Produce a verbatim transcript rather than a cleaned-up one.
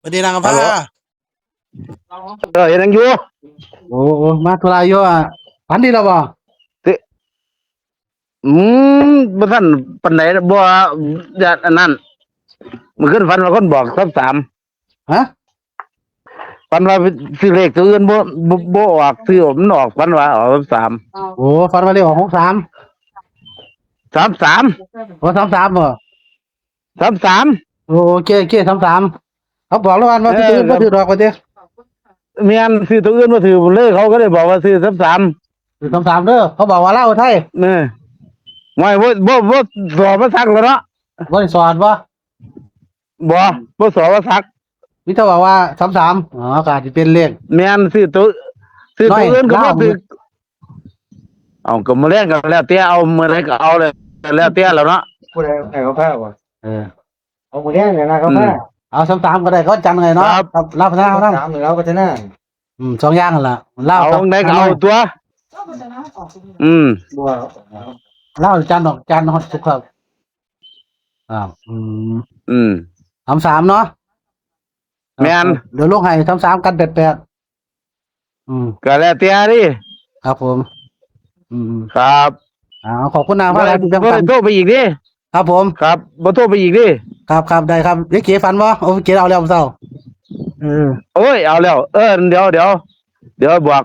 สวัสดีนางคำ ฮัลโหล ฟ้า เออเฮ็ดหยังอยู่ โอ้โอ้มาธุระอยู่อ่ะ ฝันดีแล้วบ่ ติอืมบ่ทันปานใดบ่ อย่าอันนั้น มื้อคืนฝันว่าคนบอกสามสาม ฮะ ฝันว่าซื้อเลขตัวอื่นบ่บ่บ่ออก ซื้อมันออก ฝันว่าออกสามสาม โอ้ฝันว่าเลขออกหกสาม สามสาม โอ้สามสามบ่ สามสาม โอ้โอเคโอเคสามสาม เขาบอกแล้วว่า เออ ซื้อตัวอื่นบ่ถือดอกว่าติ แม่น ซื้อตัวอื่นบ่ถือเลย เขาก็เลยบอกว่าซื้อสามสาม ซื้อสามสามเด้อ เขาบอกว่าลาวไทย เออ ไม่บ่บ่บ่สอบมาสักแล้วเนาะ บ่ได้สอนบ่ บ่บ่สอบมาสัก มีแต่บอกว่าสามสาม อ๋อก็อาจจะเป็นเลข แม่น ซื้อตัวซื้อตัวอื่นก็ น้อย บ่ถือ เอาก็มื้อแลงก็แล้วแต่ เอามื้อใดก็เอาเลย แล้วแต่แล้วเนาะ ผู้ใดให้เขาพาบ่ เออ เอาผู้แดงเนี่ยนะเขาพา อืม เอาสามสามก็ได้ก็จันไงเนาะ ครับ ครับลาวพัฒนาเฮานำ สามหรือเราพัฒนา อืมสองอย่างนั่นล่ะลาว เอา กับ จังได๋ก็เอาตัว อืม บัว ลาวจันดอกจันฮอดสุขครับอ่าอืม อืม สามสามเนาะ แม่น เดี๋ยวลงให้สามสามกันแปดแปด อืม ก็แล้วแต่ดิ ครับผม อืม ครับ อ่าขอบคุณนาง บ่ ฟ้าห ได้ ลายที่ยัง บ่ กั ได้ น โทรไปอีกดิ ครับผม ครับบ่โทรไปอีกดิ ครับครับได้ครับยายเก๋ฝันบ่โอ้ยเก๋เอาแล้วเศร้าเออ โอ้ย เอาแล้ว เออ เดี๋ยวเดี๋ยวเดี๋ยวบอก